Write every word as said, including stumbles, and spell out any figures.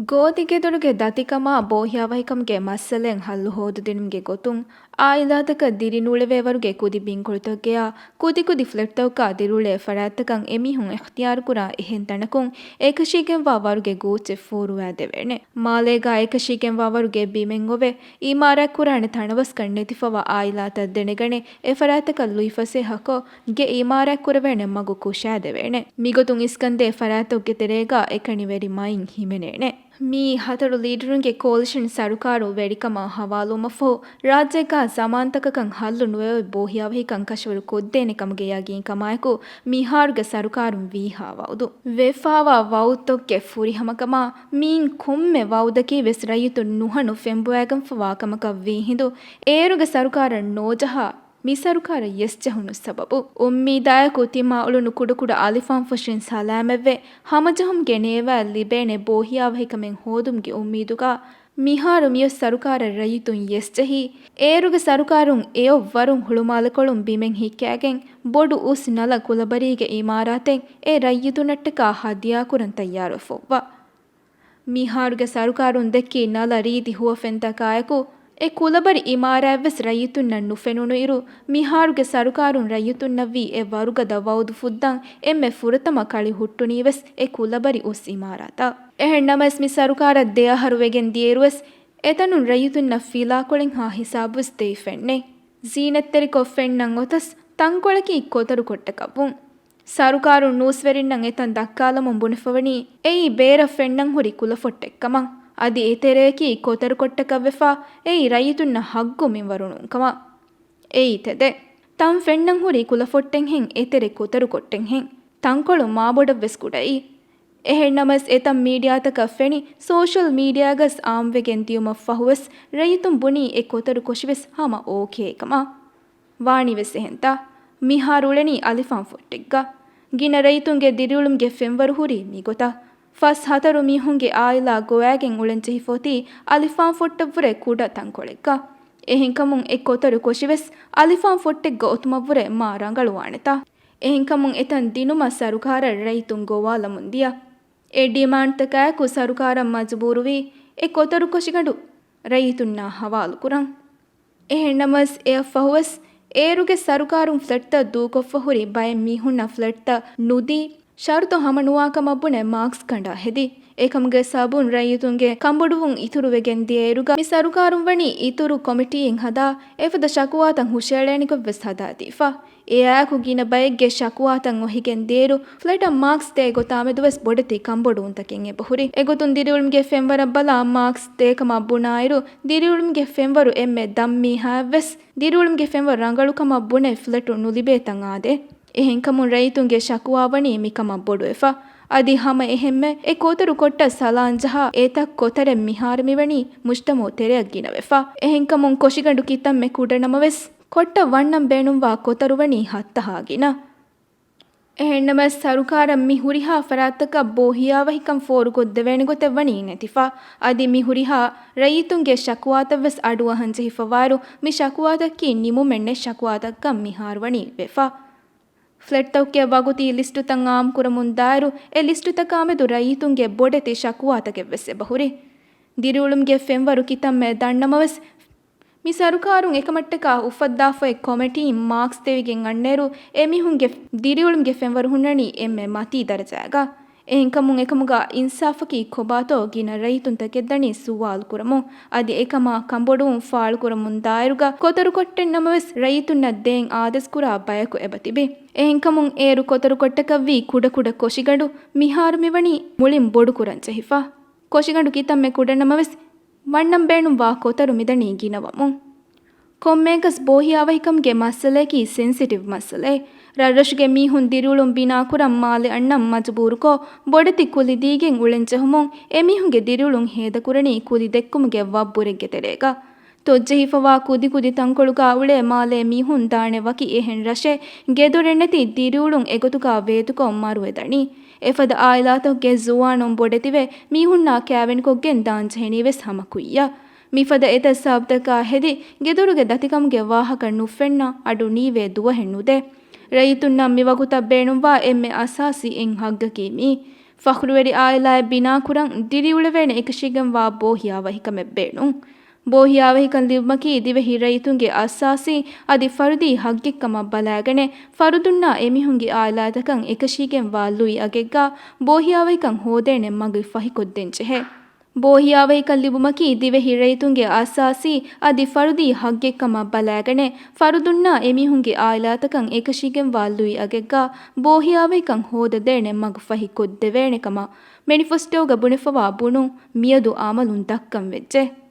ގޯތި ގެދޮރުގެ ދަތިކަމާ ބޯހިޔާވަހިކަމުގެ މައްސަލައިން ހައްލު ހޯދުދިނުމުގެ ގޮތުން، އާއިލާތަކަށް ދިރިނޫޅެވޭވަރުގެ ކުދި ބިންކޮޅުތަކުގެޔާ ކުދިކުދި ފްލެޓްތަކުގަ ދިރިއުޅޭ ފަރާތްތަކަށް އެމީހުން އިޚްތިޔާރުކުރާ އެހެން ތަނަކުން އެކަށީގެންވާ ވަރުގެ ގޫއްޗެއް ފޫރުވާދެވޭނެ. މާލޭގަ އެކަށީގެންވާ ވަރުގެ ބިމެއް އޮވެ، އިމާރާތްކުރާނެ ތަނަވަސްކަން ނެތިފަވާ އާއިލާތައް ދެނެގަނެ، އެ ފަރާތްތަކަށް ލުއިފަސޭހަކޮށް، ގެ އިމާރާތްކުރެވޭނެ މަގު ކުށާދެވޭނެ. މިގޮތުން އިސްކަންދޭ ފަރާތްތަކުގެ ތެރޭގަ އެކަނިވެރި މައިން ހިމެނޭނެ. މިއީ ހަތަރު ލީޑަރުންގެ ކޯލިޝަން ސަރުކާރު ވެރިކަމާ ހަވާލުވުމަށްފަހު، ރާއްޖޭގަ ޒަމާންތަކަކަށް ހައްލު ނުވެވޭ ބޯހިޔާވަހިކަން ކަށަވަރު ކޮށްދޭނެ ކަމުގެ ޔަގީންކަމާއެކު، މިހާރުގެ ސަރުކާރުން ވީހާ ވައުދު. ވެފާވާ ވައުދުތަކުގެ ފުރިހަމަކަމާ، މިއިން ކޮންމެ ވައުދަކީ ވެސް ރައްޔިތުން ނުހަނު ފެންބޮވާގެންފަވާ ކަމަކަށް ވީ ހިނދު، އޭރުގެ ސަރުކާރަށް ނޯޖަހާ، މި ސަރުކާރަށް ޔެސް ޖެހުނު ސަބަބު. އުއްމީދާއެކު ތިމާ އުޅުނު ކުޑަކުޑަ އަލިފާންފުށިން ސަލާމަތްވެ، ހަމަޖެހުމުގެ ނޭވާއަށް ލިބޭނެ ބޯހިޔާވަހިކަމެއް ހޯދުމުގެ އުއްމީދުގަ، މިހާރު މިއޮތް ސަރުކާރަށް ރައްޔިތުން ޔެސް ޖެހީ، އޭރުގެ ސަރުކާރުން އެއޮށް ވަރުން ހުޅުމާލެކޮޅުން ބިމެއް ހިއްކާގެން، ބޮޑު އުސް ނަލަ ކުލަބަރީގެ އިމާރާތެއް އެ ރައްޔިތުންނަށްޓަކާ ހަދިޔާކުރަން ތައްޔާރުވެފައޮއްވާ. މިހާރުގެ ސަރުކާރުން ދެއްކި ނަލަ ރީތި ހުވަފެންތަކާއެކު، އެ ކުލަބަރި އިމާރާތްވެސް ރައްޔިތުންނަށް ނުފެނުނުއިރު، މިހާރުގެ ސަރުކާރުން ރައްޔިތުންނަށްވީ އެ ވަރުގަދަ ވައުދު ފުއްދަން އެންމެ ފުރަތަމަ ކަޅި ހުއްޓުނީވެސް އެ ކުލަބަރި އުސް އިމާރާތަށް. އެހެންނަމަވެސް، މި ސަރުކާރަށް ދެ އަހަރު ވެގެން ދިޔައިރުވެސް، އެތަނުން ރައްޔިތުންނަށް ފިލާކޮޅެއްހާ ހިސާބުވެސް ދެވިފެންނެއް. ޒީނަތްތެރިކޮށް ފެންނަން އޮތަސް، ތަންކޮޅަކީ ކޮތަރު ކޮށްޓަކަށްވުން. ސަރުކާރުން ނޫސްވެރިންނަށް އެތަން ދައްކާލަމުން ބުނެފަވަނީ، އެއީ ބޭރަށް ފެންނަން ހުރި ކުލަފޮއްޓެއްކަމަށް. އަދި އެތެރެއަކީ ކޮތަރު ކޮށްޓަކަށްވެފާ، އެއީ ރައްޔިތުންނަށް ހައްގު މިންވަރު ނޫންކަމަށް. އެއީ ތެދެއް. ތަން ފެންނަން ހުރި ކުލަފޮއްޓެއްހެން އެތެރެ ކޮތަރު ކޮށްޓެއްހެން. ތަންކޮޅު މާބޮޑަށްވެސް ކުޑައީ. އެހެންނަމަވެސް، އެތަން މީޑިއާތަކަށް ފެނި، ސޯޝަލް މީޑިއާގަސް އާއްމުވެގެން ދިޔުމަށްފަހުވެސް ރައްޔިތުން ބުނީ އެ ކޮތަރު ކޮށިވެސް ހަމަ އޯކޭ ކަމަށް. ވާނީވެސް އެހެންތާ؟ މިހާރު އުޅެނީ އަލިފާން ފޮއްޓެއްގަ. ގިނަ ރައްޔިތުންގެ ދިރިއުޅުމުގެ ފެންވަރު ހުރީ މިގޮތަށް. ފަސް ހަތަރު މީހުންގެ އާއިލާ ގޮވާގެން އުޅެންޖެހިފަ އޮތީ އަލިފާން ފޮއްޓަށްވުރެ ކުޑަ ތަންކޮޅެއްގަ. އެހެންކަމުން އެ ކޮތަރު ކޮށިވެސް އަލިފާން ފޮއްޓެއްގަ އޮތުމަށްވުރެ މާ ރަނގަޅުވާނެތާ؟ އެހެންކަމުން އެތަން ދިނުމަށް ސަރުކާރަށް ރައްޔިތުން ގޮވާލަމުން ދިޔަ. އެ ޑިމާންޑްތަކާއެކު ސަރުކާރަށް މަޖުބޫރުވީ އެ ކޮތަރު ކޮށިގަނޑު ރައްޔިތުންނާ ހަވާލުކުރަން. އެހެންނަމަވެސް، އެއަށްފަހުވެސް އޭރުގެ ސަރުކާރުން ފްލެޓްތައް ދޫކޮށްފަ ހުރި ބައެއް މީހުންނަށް ފްލެޓްތައް ނުދީ، ޝަރުތު ހަމަނުވާކަމަށް ބުނެ މާކްސް ގަނޑާ ހެދި. އެކަމުގެ ސަބަބުން ރައްޔިތުންގެ ކަނބޮޑުވުން އިތުރުވެގެން ދިޔައިރުގަ މި ސަރުކާރުން ވަނީ އިތުރު ކޮމިޓީއެއް ހަދާ، އެފަދަ ޝަކުވާތައް ހުށައެޅޭނެކޮށްވެސް ހަދާދީފަ. އެއާއެކު ގިނަ ބައެއްގެ ޝަކުވާތައް އޮހިގެން ދިޔައިރު، ފްލެޓަށް މާކްސް ދޭ ގޮތާމެދުވެސް ބޮޑެތި ކަނބޮޑުވުންތަކެއް އެބަހުރި. އެގޮތުން ދިރިއުޅުމުގެ ފެންވަރަށް ބަލާ މާކްސް ދޭކަމަށް ބުނާއިރު، ދިރިއުޅުމުގެ ފެންވަރު އެންމެ ދަށް މީހާއަށްވެސް ދިރިއުޅުމުގެ ފެންވަރު ރަނގަޅުކަމަށް ބުނެ ފްލެޓު ނުލިބޭތަން އާދޭ. އެހެންކަމުން ރައްޔިތުންގެ ޝަކުވާ ވަނީ މިކަމަށް ބޮޑުވެފަ. އަދި ހަމަ އެހެންމެ އެ ކޮތަރު ކޮށްޓަށް ސަލާން ޖަހާ އެތައް ކޮތަރެއް މިހާރު މިވަނީ މުޖްތަމައު ތެރެއަށް ގިނަވެފަ. އެހެންކަމުން ކޮށިގަނޑު ކިތަންމެ ކުޑަ ނަމަވެސް، ކޮށްޓަށް ވަންނަން ބޭނުންވާ ކޮތަރު ވަނީ ހައްތަހާ ގިނަ. އެހެންނަމަވެސް، ސަރުކާރަށް މި ހުރިހާ ފަރާތްތަކަށް ބޯހިޔާވަހިކަން ފޯރުކޮށްދެވޭނެ ގޮތެއް ވަނީ ނެތިފަ. އަދި މި ހުރިހާ ރައްޔިތުންގެ ޝަކުވާތައްވެސް އަޑުއަހަން ޖެހިފަވާއިރު، މި ޝަކުވާތަކަކީ ނިމުމެއް ނެތް ޝަކުވާތަކަކަށް މިހާރު ވަނީ ވެފަ. ފްލެޓްތަކުގެ ވަގުތީ ލިސްޓުތައް އާއްމުކުރަމުންދާއިރު، އެ ލިސްޓުތަކާމެދު ރައްޔިތުންގެ ބޮޑެތި ޝަކުވާތަކެއްވެސް އެބަހުރި. ދިރިއުޅުމުގެ ފެންވަރު ކިތަންމެ ދަށްނަމަވެސް، މި ސަރުކާރުން އެކަމަށްޓަކާ އުފައްދާފައި ކޮމިޓީން މާކްސް ދެވިގެން އަންނައިރު، އެމީހުންގެ ދިރިއުޅުމުގެ ފެންވަރު ހުންނަނީ އެންމެ މަތީ ދަރަޖާގަ. އެހެންކަމުން އެކަމުގަ އިންސާފަކީ ކޮބާތޯ ގިނަ ރައްޔިތުންތަކެއްދަނީ ސުވާލު ކުރަމުން. އަދި އެކަމާ ކަނބޮޑުވުން ފާޅުކުރަމުން ދާއިރުގަ ކޮތަރު ކޮށްޓެއް ނަމަވެސް ރައްޔިތުންނަށް ދޭން އާދޭސް ކުރާ ބަޔަކު އެބަ ތިބި. އެހެންކަމުން އޭރު ކޮތަރު ކޮށްޓަކަށްވީ ކުޑަކުޑަ ކޮށިގަނޑު މިހާރު މިވަނީ މުޅިން ބޮޑުކުރަން ޖެހިފަ. ކޮށިގަނޑު ކިތަންމެ ކުޑަ ނަމަވެސް، ވަންނަން ބޭނުންވާ ކޮތަރު މިދަނީ ގިނަވަމުން. ކޮންމެއަކަސް ބޯހިޔާވަހިކަމުގެ މައްސަލައަކީ ސެންސިޓިވް މައްސަލައެއް. ރަށްރަށުގެ މީހުން ދިރިއުޅުން ބިނާކުރަން މާލެ އަންނަން މަޖުބޫރުކޮށް، ބޮޑެތި ކުލި ދީގެން އުޅެން ޖެހުމުން އެމީހުންގެ ދިރިއުޅުން ހޭދަކުރަނީ ކުލި ދެއްކުމުގެ ވަށްބުރެއްގެ ތެރޭގަ. ތޮއްޖެހިފަވާ ކުދިކުދި ތަންކޮޅުގަ އުޅޭ މާލޭ މީހުން ދާނެ ވަކި އެހެން ރަށެއް، ގެދޮރެއް ނެތި ދިރިއުޅުން އެގޮތުގަ ވޭތުކޮށް މަރުވެދަނީ. އެފަދަ އާއިލާތަކުގެ ޒުވާނުން ބޮޑެތިވެ، މީހުންނާ ކައިވެނިކޮށްގެން ދާންޖެހެނީވެސް ހަމަ ކުއްޔަށް. މިފަދަ އެތައް ސަބަބުތަކާ ހެދި، ގެދޮރުގެ ދަތިކަމުގެ ވާހަކަ ނުފެންނަ އަޑު ނީވޭ ދުވަހެއް ނުދޭ. ރައްޔިތުންނަށް މިވަގުތަށް ބޭނުންވާ އެންމެ އަސާސީ އެއް ހައްގަކީ މިއީ. ފަޚުރުވެރި އާއިލާއެއް ބިނާކުރަން ދިރިއުޅެވޭނެ އެކަށީގެންވާ ބޯހިޔާވަހިކަމެއް ބޭނުން. ބޯހިޔާވަހިކަން ލިބުމަކީ ދިވެހި ރައްޔިތުންގެ އަސާސީ އަދި ފަރުދީ ހައްގެއްކަމަށް ބަލާގަނެ، ފަރުދުންނާ އެމީހުންގެ އާއިލާތަކަށް އެކަށީގެންވާ ލުއި އަގެއްގާ ބޯހިޔާވަހިކަން ހޯދޭނެ މަގު ފަހިކޮށްދޭން ޖެހޭ. ބޯހިޔާވަހިކަން ލިބުމަކީ ދިވެހި ރައްޔިތުންގެ އަސާސީ އަދި ފަރުދީ ހައްގެއްކަމަށް ބަލާގަނެ، ފަރުދުންނާ އެމީހުންގެ އާއިލާތަކަށް އެކަށީގެންވާ ލުއި އަގެއްގާ ބޯހިޔާވަހިކަން ހޯދަދޭނެ މަގު ފަހިކޮށްދެވޭނެ ކަމަށް މެނިފެސްޓޯގަ ބުނެފަވާ ބުނުން މިއަދު އަމަލުން ދައްކަން ވެއްޖެ.